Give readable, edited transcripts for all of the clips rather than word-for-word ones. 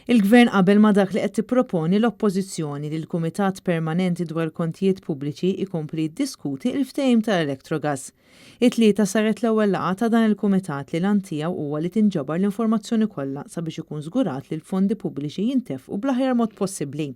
Il-Gvern qabel ma' dak li qed tipproponi l-Oppożizzjoni li l-Kumitat Permanenti dwar Kontijiet Pubbliċi jkompli jiddiskuti l-ftehim tal-Electrogas. It-Tlieta saret l-ewwel laqgħa ta' dan il-Kumitat li l-għan tiegħu huwa li tinġabar l-informazzjoni kollha sabiex ikun żgurat li l-fondi pubbliċi jintefqu bl-aħjar mod possibbli.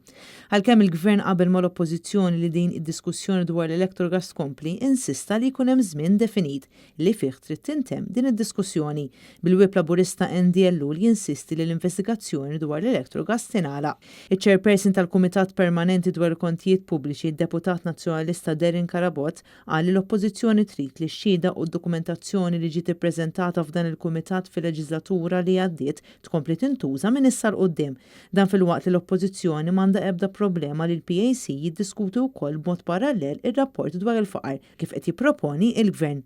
Għalkemm il-Gvern qabel mal-Oppożizzjoni li din id-diskussjoni dwar l-Electrogas tkompli, insista li jkun hemm żmien definit li fih trid tintemm din id-diskussjoni, bil-Whip Laburista Andy Ellul jinsisti li l-investigazzjoni dwar l-Electrogas tingħalaq. Iċ-Chairperson tal-Kumitat Permanenti dwar il-Kontijiet Pubbliċi, id-Deputat Nazzjonalista Darren Carabott, qal li l-Oppożizzjoni trid li x-xhieda u d-dokumentazzjoni li ġiet ippreżentata f'dan il-Kumitat fil-leġiżlatura li għaddiet tkompli tintuża minn issa 'l quddiem. Dan filwaqt li l-Oppożizzjoni m'għandha ebda problema li l-PAC jiddiskuti wkoll b'mod parallel ir-rapport dwar il-faqar kif qed jipproponi l-Gvern.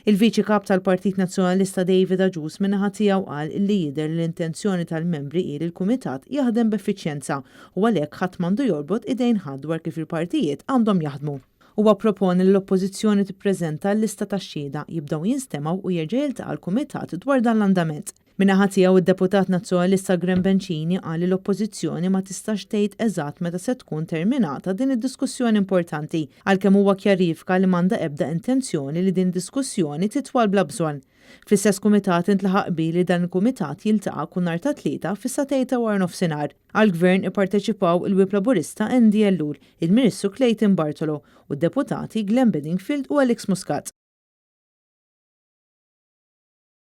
Il-Viċi Kap tal-Partit Nazzjonalista David Agius min-naħa tiegħu qal li jidher li l-intenzjoni tal-membri hi li l-Kumitat jaħdem b'effiċjenza u għalhekk ħadd m'għandu jorbot idejn ħadd dwar kif il-partijiet għandhom jaħdmu. Huwa ppropona li l-Oppożizzjoni tippreżenta l-lista tax-xhieda, jibdew jinstemgħu u jerġa' jiltaqa' l-Kumitat dwar dan l-andament. Min-naħa tiegħu d-Deputat Nazzjonalista Graham Bencini qal li l-Oppożizzjoni ma tistax tgħid eżatt meta se tkun terminata din id-diskussjoni importanti, għalkemm huwa kjarifika li m'għandha ebda intenzjoni li din diskussjoni titwal bla bżonn. Fl-istess kumitat intlaħaq qbil li dan il-kumitat jiltaqa' kull nhar ta' Tlieta fis-sagħtejn ta' waranofsinhar. Għall-Gvern ipparteċipaw il-Whip Laburista Andy Ellul, il-Ministru Clayton Bartolo u d-Deputati Glenn Bedingfield u Alex Muscat.